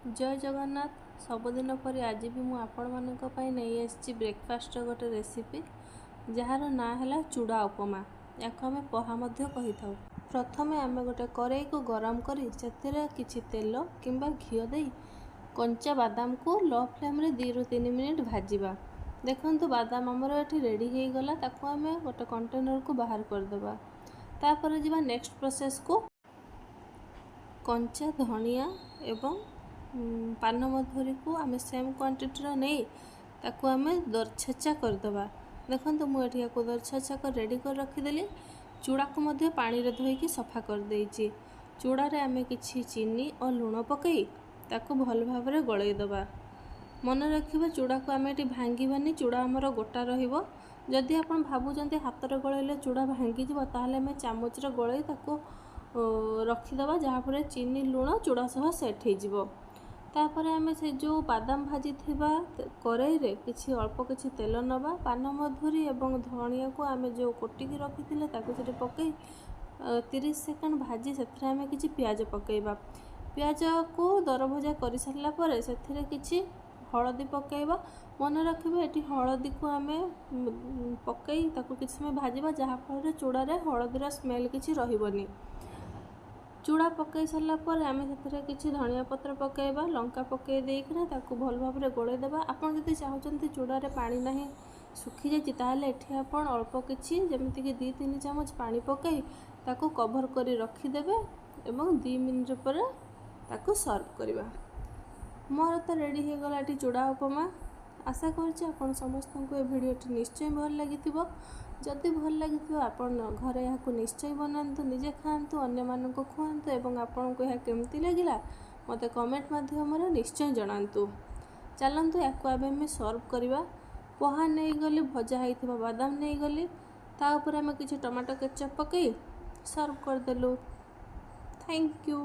ଜୟ ଜଗନ୍ନାଥ। ସବୁଦିନ ପରି ଆଜି ବି ମୁଁ ଆପଣମାନଙ୍କ ପାଇଁ ନେଇ ଆସିଛି ବ୍ରେକଫାଷ୍ଟର ଗୋଟେ ରେସିପି, ଯାହାର ନାଁ ହେଲା ଚୁଡ଼ା ଉପମା। ୟାକୁ ଆମେ ପହା ମଧ୍ୟ କହିଥାଉ। ପ୍ରଥମେ ଆମେ ଗୋଟେ କରେଇକୁ ଗରମ କରି ସେଥିରେ କିଛି ତେଲ କିମ୍ବା ଘିଅ ଦେଇ କଞ୍ଚା ବାଦାମକୁ ଲୋ ଫ୍ଲେମ୍ରେ 2ରୁ 3 ମିନିଟ୍ ଭାଜିବା। ଦେଖନ୍ତୁ, ବାଦାମ ଆମର ଏଠି ରେଡ଼ି ହେଇଗଲା। ତାକୁ ଆମେ ଗୋଟେ କଣ୍ଟେନରକୁ ବାହାର କରିଦେବା। ତାପରେ ଯିବା ନେକ୍ସଟ ପ୍ରୋସେସକୁ। କଞ୍ଚା ଧଣିଆ ଏବଂ ପାନମଧୁରୀକୁ ଆମେ ସେମ୍ କ୍ୱାଣ୍ଟିଟିର ନେଇ ତାକୁ ଆମେ ଦରଛେଚା କରିଦେବା। ଦେଖନ୍ତୁ, ମୁଁ ଏଠି ୟାକୁ ଦରଛେଚା କରି ରେଡ଼ି କରି ରଖିଦେଲି। ଚୁଡ଼ାକୁ ମଧ୍ୟ ପାଣିରେ ଧୋଇକି ସଫା କରିଦେଇଛି। ଚୁଡ଼ାରେ ଆମେ କିଛି ଚିନି ଓ ଲୁଣ ପକାଇ ତାକୁ ଭଲ ଭାବରେ ଗୋଳେଇ ଦେବା। ମନେ ରଖିବା, ଚୁଡ଼ାକୁ ଆମେ ଏଠି ଭାଙ୍ଗିବାନି, ଚୁଡ଼ା ଆମର ଗୋଟା ରହିବ। ଯଦି ଆପଣ ଭାବୁଛନ୍ତି ହାତରେ ଗୋଳେଇଲେ ଚୁଡ଼ା ଭାଙ୍ଗିଯିବ, ତାହେଲେ ଆମେ ଚାମଚରେ ଗୋଳେଇ ତାକୁ ରଖିଦେବା, ଯାହାଫଳରେ ଚିନି ଲୁଣ ଚୁଡ଼ା ସହ ସେଟ୍ ହେଇଯିବ। ତାପରେ ଆମେ ସେ ଯେଉଁ ବାଦାମ ଭାଜିଥିବା କରେଇରେ କିଛି ଅଳ୍ପ କିଛି ତେଲ ନେବା। ପାନମଧୁରୀ ଏବଂ ଧଣିଆକୁ ଆମେ ଯେଉଁ କୋଟିକି ରଖିଥିଲେ, ତାକୁ ସେଠି ପକାଇ 30 ସେକେଣ୍ଡ ଭାଜି ସେଥିରେ ଆମେ କିଛି ପିଆଜ ପକାଇବା। ପିଆଜକୁ ଦରଭଜା କରିସାରିଲା ପରେ ସେଥିରେ କିଛି ହଳଦୀ ପକାଇବା। ମନେ ରଖିବେ, ଏଠି ହଳଦୀକୁ ଆମେ ପକାଇ ତାକୁ କିଛି ସମୟ ଭାଜିବା, ଯାହାଫଳରେ ଚୁଡ଼ାରେ ହଳଦୀର ସ୍ମେଲ୍ କିଛି ରହିବନି। ଚୁଡ଼ା ପକାଇ ସାରିଲା ପରେ ଆମେ ସେଥିରେ କିଛି ଧନିଆ ପତ୍ର ପକାଇବା। ଲଙ୍କା ପକାଇ ଦେଇକିନା ତାକୁ ଭଲ ଭାବରେ ଗୋଳେଇ ଦେବା। ଆପଣ ଯଦି ଚାହୁଁଛନ୍ତି ଚୁଡ଼ାରେ ପାଣି ନାହିଁ, ଶୁଖିଯାଇଛି, ତାହେଲେ ଏଠି ଆପଣ ଅଳ୍ପ କିଛି, ଯେମିତିକି 2-3 ଚାମଚ ପାଣି ପକାଇ ତାକୁ କଭର୍ କରି ରଖିଦେବେ ଏବଂ 2 ମିନିଟ୍ ପରେ ତାକୁ ସର୍ଭ କରିବା। ମୋର ତ ରେଡ଼ି ହେଇଗଲା ଏଠି ଚୁଡ଼ା ଉପମା। ଆଶା କରୁଛି ଆପଣ ସମସ୍ତଙ୍କୁ ଏ ଭିଡ଼ିଓଟି ନିଶ୍ଚୟ ଭଲ ଲାଗିଥିବ। ଯଦି ଭଲ ଲାଗିଥିବ, ଆପଣ ଘରେ ଏହାକୁ ନିଶ୍ଚୟ ବନାନ୍ତୁ, ନିଜେ ଖାଆନ୍ତୁ, ଅନ୍ୟମାନଙ୍କୁ ଖୁଆନ୍ତୁ ଏବଂ ଆପଣଙ୍କୁ ଏହା କେମିତି ଲାଗିଲା ମୋତେ କମେଣ୍ଟ ମାଧ୍ୟମରେ ନିଶ୍ଚୟ ଜଣାନ୍ତୁ। ଚାଲନ୍ତୁ, ୟାକୁ ଏବେ ଆମେ ସର୍ଭ କରିବା। ପହା ନେଇଗଲି, ଭଜା ହେଇଥିବା ବାଦାମ ନେଇଗଲି, ତା ଉପରେ ଆମେ କିଛି ଟମାଟୋ କେଚପ୍ ପକାଇ ସର୍ଭ କରିଦେଲୁ। Thank you.